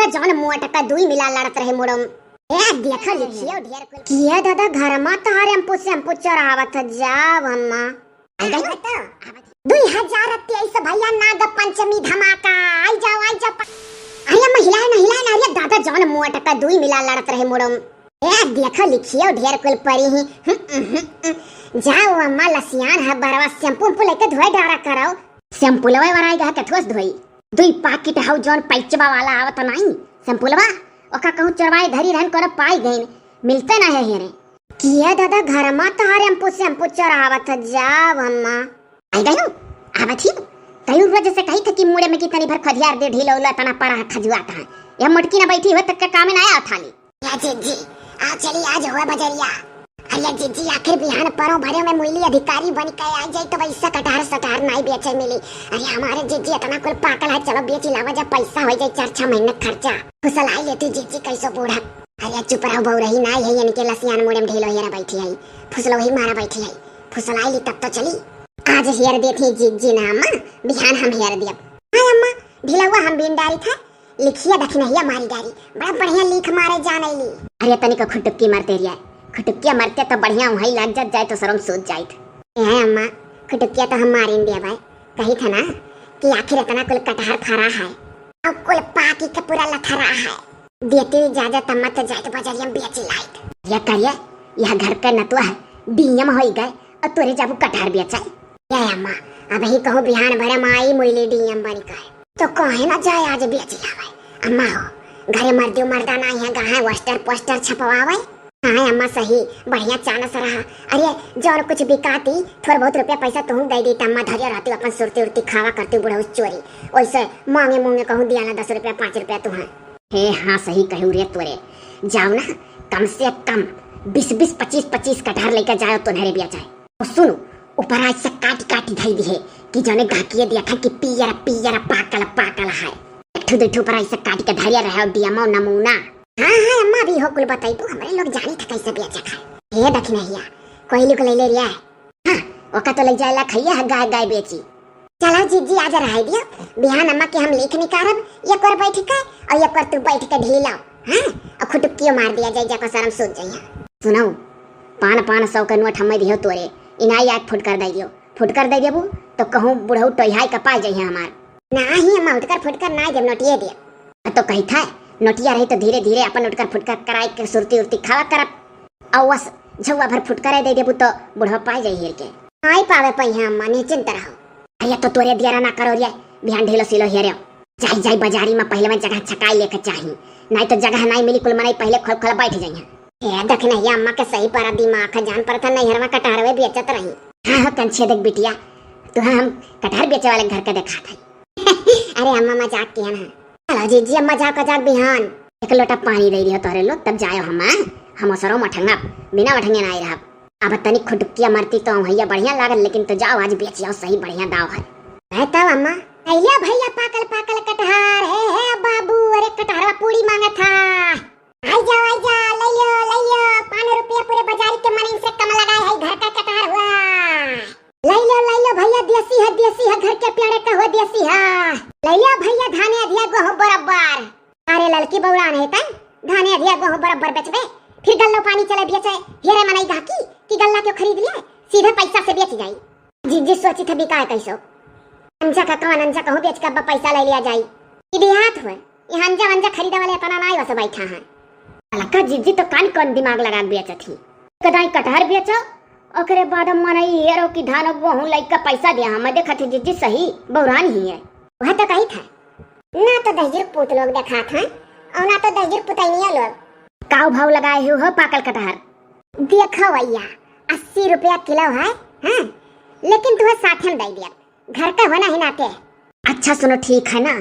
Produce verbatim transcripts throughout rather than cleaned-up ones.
जौन मोटका दुई मिला लड़त रहे मुड़म। ए, देखो लिखियो ढेर कुल। किया दादा, घर मा तोहरे हम पूछे, हम पूछ चोरावत ह, जाओ अम्मा। आ गई? दुई हजार तेईस भैया, नाग पंचमी धमाका। आई जाओ, आई जाओ। अरे अम्मा, हिलाए ना, हिलाए ना। अरे दादा, जौन मोटका दुई मिला लड़त रहे मुड़म। ए, देखो लिखियो ढेर कुल परी ही। हम्म, हम्म, हम्म। जाओ अम्मा, लसियान है बरवा, शैम्पू उम्पू लेके धोए डारा करो। शैम्पू लवे वराई गा के ठोस धोई। दुई पाकिट हौ जौन पैचवा वाला आवत नाई, शैम्पूलवा, ओका कहूँ चोरवाए धरी रहन, कोनो पाई गइन, मिलते ना है हेरे। किया दादा, घर मा तोहरे हम पूछे, हम पूछ चोरावत ह, जाओ अम्मा। आई गयो, आवत ही। कई रोज से कही था कि मुड़े में की तनी भर खदियार दे, ढीला उला तना पड़ा है, खजुआत है। यह मोटकी ना बैठी हो तक के कामे ना आया थाली। या जिज्जी, आओ चली आज हुआ बजरिया। अरे जिज्जी, आखिर बिहान परो भरे में मुइली अधिकारी बन के आ जाई तो वैसा कटहर सटहर नाई बेचे मिली। अरे हमारे जिज्जी इतना कुल पाकल है, चलो बेच लावा जा, पैसा हो जाए चार छह महीने खर्चा। फुसलाई लेती जिज्जी कैसो बूढ़ा। अरे चुप रहो, बउरही नाई है, इनके लसियान मुड़े में ढीलो हेरा बैठी है, फुसलो ही मारा बैठी है, फुसलाई ली तब तो चली। आज हेर देती जिज्जी ना अम्मा, बिहान हम हेर दियब। हाँ अम्मा, ढिलवा हम बीन डारी था, लिखिया दखिनहिया मारी डारी, बड़ा बढ़िया लिख मारे जानैली। अरे तनिक खुटुक्की मरते रिया, खुटुक्किया मरते तो बढ़िया वहीं लग जात जाए तो सरम सूझ जाइत। ए अम्मा, खुटुक्किया तो हम मारिन दिया भाई, कही था ना कि आखिर इतना कुल कटहर फरा है, और कुल पाकी के पूरा लथरा है। देती इजाजत अम्मा तो जाइत बजरिया में बेची लाइत। ये करिए, यह घर का नतुआ है, डीएम होई गए और तोरे जाबू कटहर बेचाए। ए अम्मा, अबही कहूँ बिहान भरे माई मुइली डीएम बनी कहे। तो कहे ना जाए आज बेच लावे। अम्मा हो, घरे मर्दियो मर्दा ना है, गाहे वस्टर पोस्टर छपवावे। हाँ अम्मा सही, बढ़िया चानस रहा। अरे जौन कुछ बिकाती, थोड़ बहुत रुपया पैसा तुहूँ दे दी, अम्मा धरिया रहती, अपन सुरती उरती खावा करती बुढ़ऊ चोरी। वैसे मांगे मुंगे कहूँ दिया ना दस रुपया, पाँच रुपया तुहूँ। हे हाँ, सही कहू रे तोरे। जाओ ना, कम से कम बीस बीस, पच्चीस पच्चीस कटहर लेके जाओ, तो नहरे बिया जाए। और सुनो, ऊपर आज से काटी काटी धई दिहे कि जौने गाहकिए दिया था कि पियर पियर पाकल पाकल है। एक ठो दू ठो ऊपर ऐसे काट के धरिया रहे और दिया मौ नमूना। हाँ हाँ अम्मा, अभी हो कुल बताई तू, हमरे लोग जानी था कैसे बेचे खाए। हे दखिनहिया, कोयली को ले ले रिया है। हाँ, ओका तो ले जाएला खैया है गाय गाय बेची। चलो जीजी, आज रहाई दियो, बिहान अम्मा के हम लिख निकारब, एक बार बैठ के और एक बार तू बैठ के ढीलो, हाँ, और खुटुक्कियो मार दिया जाए, जाको शर्म सूझ जाइए। सुनो, पान पान सौ के नोट हमें दियो तोरे, इनाई आग फुटकर दे दियो, फुटकर दे देबू तो कहूँ बुढ़ऊ टोहियाई का पाई जाइए हमार। नाही अम्मा, उठकर फुटकर ना देब, नोटिए दे। आ तो कही था, नोटिया रही तो धीरे धीरे अपन उठकर फुटकर कराई के सुरती उरती खावा करब। और बस झौआ भर फुटकरे दे देबू तो बुढ़वा पाई जाई हेर के। आई पावे पइहा अम्मा, निश्चिंत रहो। अरे तो तोरे दियरा ना करो रे, बिहान ढीलो सीलो हेरे। जाई जाई बाजारी में पहले में जगह छकाई लेके चाही, नहीं तो जगह नहीं मिली, कुल मनई पहले खोल खोल बैठ जाइए। ए दखिनहिया अम्मा के सही पर दिमाग है, जान पर था नैहर में कटहरवे बेचत रही। हाँ हो कंछे देख बिटिया, तू हम कटहर बेचे वाले घर के देखा था। अरे अम्मा मजाक किया ना। चलो जीजी अम्मा जाओ का जाओ बिहान। एक लोटा पानी दे दियो तोहरे लोग, तब जायो हम, हम ओसरो मठंगा, बिना मठंगे ना आई रहब। अब तनी खुटुकिया मरती तो भैया बढ़िया लागल, लेकिन तो जाओ आज बेच जाओ, सही बढ़िया दाव है। है तब अम्मा। अइया भैया पाकल पाकल कटहर, हे हे बाबू, अरे कटहरवा पूरी मांगा था। आई जाओ आई जाओ, ले लो ले लो, पाँच रुपया पूरे बाजारी के मनई से कम लगाए है, घर का कटहर हुआ। ले लो ले लो भैया, देसी है देसी है, घर के पेड़े का हो देसी है। ले लो भैया, धाने अधिया गोहूं बराबर। अरे ललकी बौरान है तन, धाने अधिया गोहूं बराबर बेचबे, फिर गल्लो पानी चले बेचे, हेरे मनई गाहकी कि गल्ला क्यों खरीद लिए, सीधे पैसा से बेच जाई। जीजी सोची था बिकाए कैसो, अंजा का कौन अंजा कहूँ बेच के अब पैसा ले लिया जाई। ई देहात हुए, यहाँ अंजा वंजा खरीदे वाले इतना नाई वस बैठा है। ललका जीजी तो कान कौन दिमाग लगा के बेचत ही। कदाई कटहर बेचो, ओकरे बाद हम मनई हेरो कि धान गोहूं लइका पैसा दिया, हम देखत ही जीजी सही बौरान ही है। वह तो कही था, ना तो दहिजर पूत लोग देखात हैं, और ना तो दहिजर पुतैनिया लोग। काव भाव लगाए हो, हो पाकल कटहर? देखो भैया, अस्सी रुपया किलो है, हाँ, लेकिन तुम्हें साठे में दे दिया, घर का होना ही नाते। अच्छा सुनो, ठीक है ना,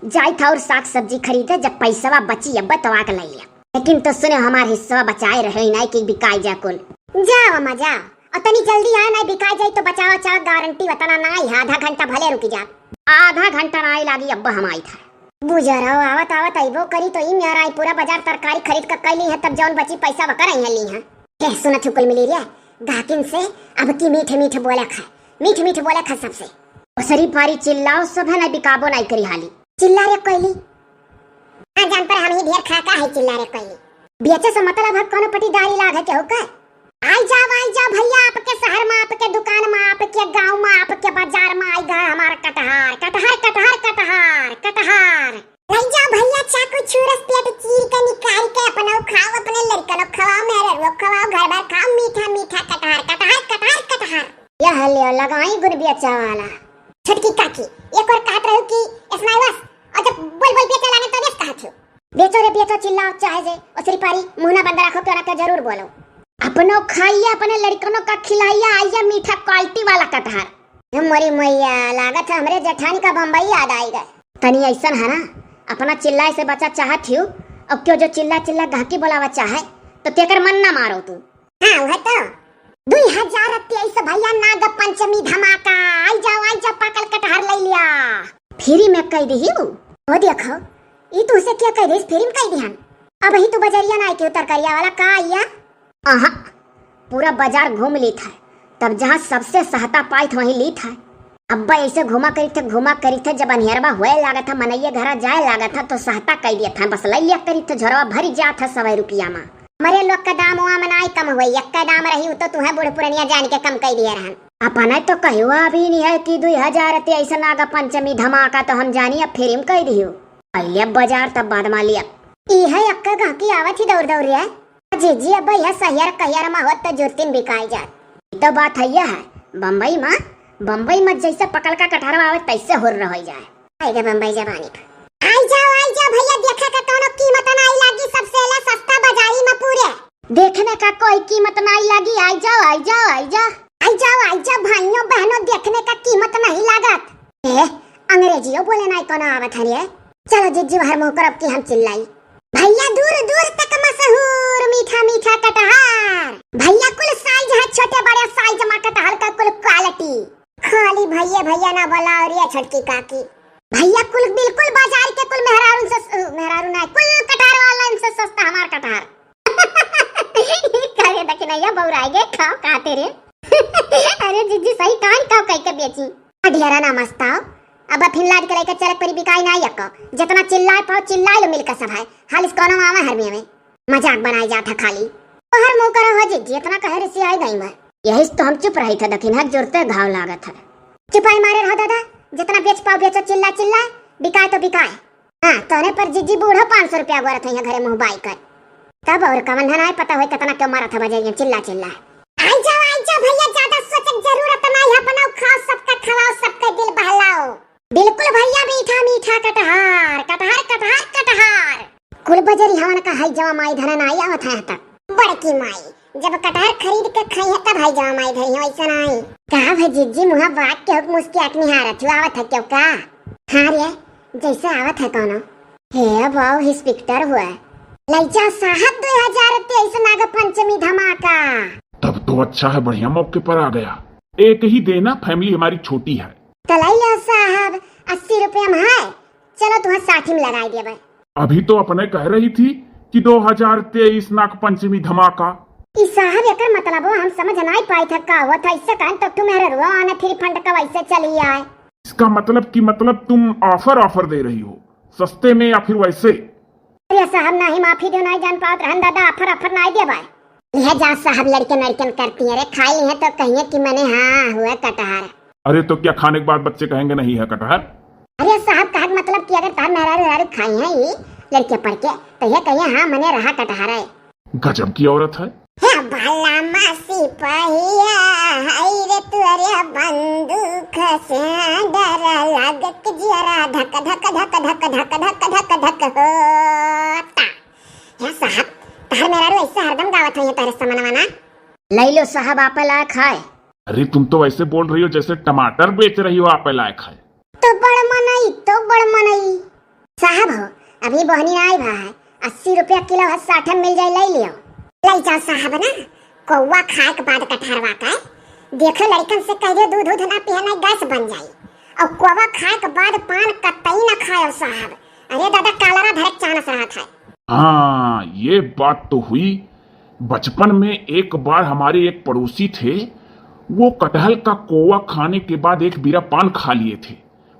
जाई था और साग सब्जी खरीदे, जब पैसवा बची अब तो आके ले लिया। लेकिन तो सुनो, हमार हिस्सा बचाए रहे, नहीं कि बिकाई जा कुल। जाओ अम्मा जाओ, और तनी जल्दी आए, नहीं बिकाई जाई तो बचावा चावा गारंटी वतना ना आई, आधा घंटा भले रुकी जा। आधा घंटा ना आई लागी, अब हम आई था। बुजरो आवत आवत अइबो करी तो ई मेरा आई पूरा बाजार तरकारी खरीद के कैली है, तब जौन बची पैसा वकर आई है ली है। हे सुनत हो कुल मिली रे, गाहकिन से अब की मीठ मीठ बोले खा, मीठ मीठ बोले खा सबसे। ओसरी पारी चिल्लाओ सब है, नहीं बिकाबो नहीं करी हाली। चिल्ला रे कोयली। जान पर हम ही ढेर खा का है चिल्ला रे कोई। बेचे से मतलब है कोनो पटीदारी लाग है केहू का? आई जाओ, आई जाओ भैया, आपके शहर में, आपके दुकान में, आपके गांव में, आपके बाजार में आई गा हमार कटहर, कटहर, कटहर, कटहर, कटहर। लई जाओ भैया, चाकू छुरस पेट चीर के निकाल के अपना खाओ, अपने लड़कन खवाओ, मेहररुओ खवाओ, घर भर खाओ, मीठा मीठा कटहर, कटहर, कटहर, कटहर। यह लियो लगाई गुड़ बेचा वाला। छोटकी काकी, एक और कहत रहू कि स्नाइवस, और जब बोल बोल बेचा लागे तब यस कहत हो। बेचो रे बेचो, चिल्लाओ चाहे जे, ओ श्रीपारी, मुंह ना बंद रखो, क्यों ना क्यों जरूर बोलो। अपनो खाइया, अपने लड़कनों का खिलाइया, आइया मीठा quality वाला कटहर। हे मोरी मैया, लागत है हमरे जेठानी का बम्बई याद आई गए। तनी ऐसन है ना, अपना चिल्लाए से बचा चाहत हियो, अब क्यों जो चिल्ला चिल्ला गाहकी बोलावा चाहे, तो तेकर मन ना मारो तू। हाँ, वह तो। दुई हजार तेईस भैया नाग पंचमी धमाका, आई जाओ, आई जाओ, पाकल कटहर लई लिया। Free में कह दिहियो। ओ देखो, ई तुहसे क्या कह दिस, free में कह दिहन। अब ही तू बजरिया ना आए के तरकारिया वाला का आइया? आहा, पूरा बाजार घूम लीत है, तब जहाँ सबसे सस्ता पाइत वहीं लीत है। अब ऐसे घूमा करी थे, घूमा करी थे, जब अनिहरवा होए लागत है, मनैये घरा जाए लागत है, तो सस्ता कह दिया था, बस लई लिया करी थे, झोरवा भरी जात है सवै रुपया मा। हमरे लोग का दाम वाम नाई कम होई, एक्के दाम रही, उ तो तुहें बूढ़ पुरनिया जान के कम कई दिए रहन। अपने तो कहियो अभी नहीं है कि दुई हजार तेईस नाग पंचमी धमाका, तो हम जानी अब free में कई दियो। पहले अब बाजार तब बाद मा लिया। ई है एक्के गाहकी आवत ही दौड़ दौड़ रे। जी जी, अब यह सहियर कहियर मा होत तो जुर्तिन बिकाई जात। ई तो बात है, यह है बम्बई मा, बम्बई मा जैसे पकल का कटहरवा आवे तैसे हुर्र होई जाए। आई गे बम्बई जवानी पर। आई जाओ, आई जाओ भैया, देखे का कोनो कीमत नाई लागी, सबसे ले सस्ता बाजारी में पूरे। देखने का कोई कीमत नाई लागी, आई जाओ, आई जाओ, आई जाओ। आई जाओ, आई जाओ भाइयों बहनों, देखने का कीमत नहीं लागत। ए, अंग्रेजियो बोले नाई कोनो आवत है रे। चलो जिज्जी बाहर मुंह करब कि हम चिल्लाई। भैया दूर दूर तक मशहूर मीठा मीठा कटहर। भैया कुल size है, छोटे बड़े size मा कटहर का कुल quality। खाली भैया भैया ना बोला और ये छोटकी काकी। भैया कुल बिल्कुल बाजार के कुल मेहरारून से, मेहरारू ना, कुल कटहर वालन से सस्ता हमार कटहर। करे दखिनैया बौराई गे, खाओ काते रे। अरे जिज्जी सही कान खाओ कह के बेची। अढियारा ना मस्ताओ, अब फिर लाद के लेके चलक परी बिकाई ना यको। जितना चिल्लाए पाओ चिल्लाए लो मिलकर सब है। हाल इस कोनो मामा हर में। मजाक बनाए जात है खाली। तोहर मुंह करो हो जिज्जी, इतना कहे रिसियाई गई मैं। यही से तो हम चुप रही थे, दखिन है जुरते घाव लागत है। चुपाई मारे रहो दादा, जितना बेच पाओ बेचो, चिल्ला चिल्ला, बिकाए तो बिकाए। हाँ, तोहरे पर जिज्जी बूढ़ो पाँच सौ रुपया गोरत है घरे मुंह बाई कर। तब और कवन धन आए पता होई कितना क्यों मारा था बजाइए चिल्ला चिल्ला। आई जाओ, आई जाओ भैया, ज्यादा सोचे के जरूरत नहीं है, बनाओ खाओ सबका खवाओ सबका दिल बहलाओ। बिल्कुल भैया, मीठा मीठा कटहर, कटहर, कटहर, कटहर। कुल बजरी हवन का है जवा माई धन नाई आवत है तक। बड़की माई, जब कटहर खरीद के खाई है तब है जवा माई धरी है, वैसा नाई। का भई जिज्जी मुहा बात के हुक मुस्कियात निहारत हु आवत है क्यों का? हाँ रे, जैसे आवत है कोनो। हे बाऊ, inspector हुआ। लइचा साहब, दो हजार तेईस नाग पंचमी धमाका। तब तो अच्छा है, बढ़िया मौके पर आ गया। एक ही देना, family हमारी छोटी है। तो लई लो साहब, अस्सी रुपया में है, चलो तुम्हें साठ में लगाई देबे। अभी तो अपने कह रही थी कि दो हजार तेईस नाग पंचमी धमाका। ई साहब एकर मतलब हम समझ नाई पाई था का हुआ था, इससे कहन तो तू मेहररुआ आने free fund का वैसे चली आए। इसका मतलब कि मतलब तुम offer offer दे रही हो, सस्ते में या फिर वैसे? अरे साहब, नाही माफी दो, नाही जान पावत रहन दादा, offer offer नाही देबे। यह जा साहब, लड़के नड़कन करती है रे, खाई है तो कहिए कि मने हाँ हुआ कटहर। अरे तो क्या खाने के बाद बच्चे कहेंगे नहीं है कटहर? अरे साहब, कहे के मतलब कि अगर तार मेहरारू मेहरारू खाई है ये लड़के पढ़ के, तो ये कहिए हाँ मने रहा कटहर है। गजब की औरत है। हे भला मासी पहिया, हाय रे तोरे बंदूक से डर लागत जियरा धक धक धक होता। हे साहब, तार मेहरारू ऐसे हरदम गावत है तोरे समनवा ना। लई लो साहब, आपे लायक है। अरे तुम तो ऐसे बोल रही हो जैसे टमाटर बेच रही हो, आपे लायक है। तो बड़ मनई, तो बड़ मनई। साहब हो, अभी बोहनी नाई भा है, अस्सी रुपया किलो है, साठ में मिल जाए, लई लियो। लई जाओ साहब ना, कौवा खाए के बाद कटहरवा का। देखो लड़कन से कह दो दूध दूध ना पिए, ना गैस बन जाई। और कौवा खाए के बाद पान कतई ना खाओ साहब। अरे दादा, कालरा धरे के चांस रहत है। हाँ, ये बात तो हुई। बचपन में एक बार हमारे एक पड़ोसी थे, वो कटहल का कोवा खाने के बाद एक बीरा पान खा लिए थे।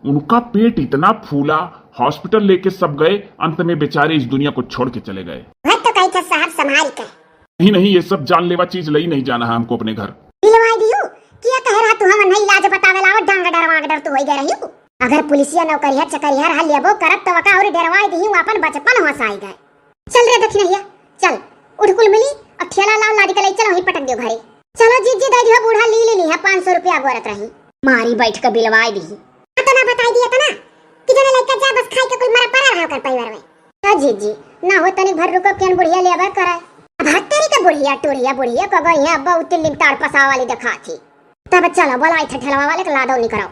उनका पेट इतना फूला, हॉस्पिटल लेके सब गए, अंत में बेचारे इस दुनिया को छोड़ के चले गए। घर तो कही था साहब संभाल के। नहीं, नहीं, ये सब जानलेवा चीज लई नहीं जाना है हमको अपने घर। दिलवाई दिहू, किया कहे रहा तू हम नहीं इलाज बतावे लाओ, डांग डरवा डर तू होई गए रही। अगर पुलिसिया नौकरिया चकरिया रहा लेबो करत तो वका और डरवाई दिहू, अपन बचपन होश आई गए। चल रे दखिनहिया, चल, उठ कुल मिली, अब ठेला लाओ, लादी के ले चलो, वहीं पटक दियो घरे। चलो जीजी, दे दियो, बूढ़ा ली लेनी है, पाँच सौ रुपया गोरत रही। मारी बैठ के बिलवाई दी। इतना बताई दिया था ना कि जने लइका जा बस खाई के कुल मरा पड़ा रहा कर परिवार में। तो जीजी, ना हो तनिक भर रुको, केन बुढ़िया लेबर करे। अब हत्तेरी के बुढ़िया टुढ़िया बुढ़िया को गई है, अब बहुत तिल्लिम ताड़ पसावा वाली दिखा थी। तब चलो, बोला इथे ठेलवा वाले के लादो निकरो।